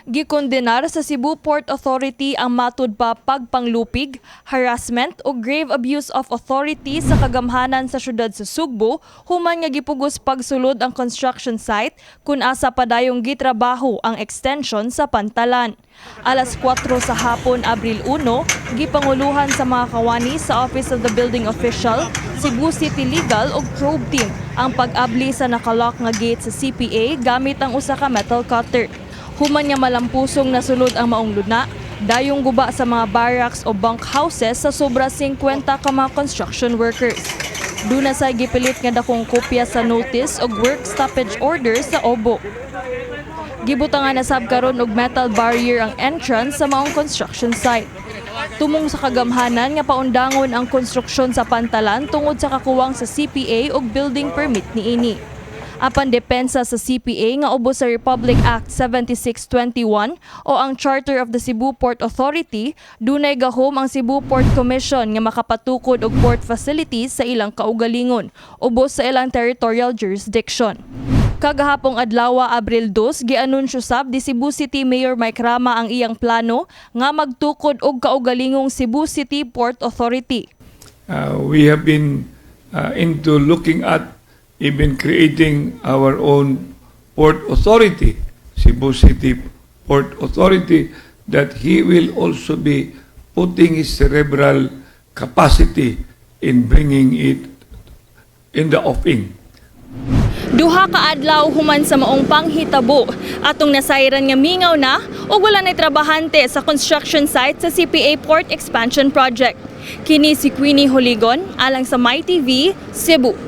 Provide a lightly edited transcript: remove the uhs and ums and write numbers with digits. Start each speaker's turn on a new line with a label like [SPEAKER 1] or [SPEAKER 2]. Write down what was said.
[SPEAKER 1] Gikondenar sa Cebu Port Authority ang matud pa pagpanglupig, harassment o grave abuse of authority sa kagamhanan sa syudad sa Sugbo human nga gipugos pagsulod ang construction site kung asa padayong gitrabaho ang extension sa pantalan. Alas 4 sa hapon, Abril 1, gipanguluhan sa mga kawani sa Office of the Building Official, Cebu City Legal ug probe team ang pag-abli sa nakalock nga gate sa CPA gamit ang usa ka metal cutter. Human nga malampusong nasulod ang maong luna, dayong guba sa mga barracks o bunk houses sa sobra 50 ka mga construction workers. Duna sa gipilit nga dakong kopya sa notice og work stoppage order sa OBO. Gibutangan na sab karon og metal barrier ang entrance sa maong construction site. Tumong sa kagamhanan nga paundangon ang konstruksyon sa pantalan tungod sa kakuwang sa CPA ug building permit niini. Apan depensa sa CPA nga ubos sa Republic Act 7621 o ang Charter of the Cebu Port Authority, dunay gahom ang Cebu Port Commission nga makapatukod og port facilities sa ilang kaugalingon ubos sa ilang territorial jurisdiction. Kagahapong adlaw, Abril 2, gianunsyo sab ni Cebu City Mayor Mike Rama ang iyang plano nga magtukod og kaugalingong Cebu City Port Authority.
[SPEAKER 2] We have been into looking at even creating our own port authority, Cebu City Port Authority, that he will also be putting his cerebral capacity in bringing it in the offing.
[SPEAKER 1] Duha ka adlaw human sa maong panghitabo, atong nasayran nga mingaw na ug wala nay trabahante sa construction site sa CPA Port Expansion Project. Kini si Queenie Holigon alang sa MyTV, Cebu.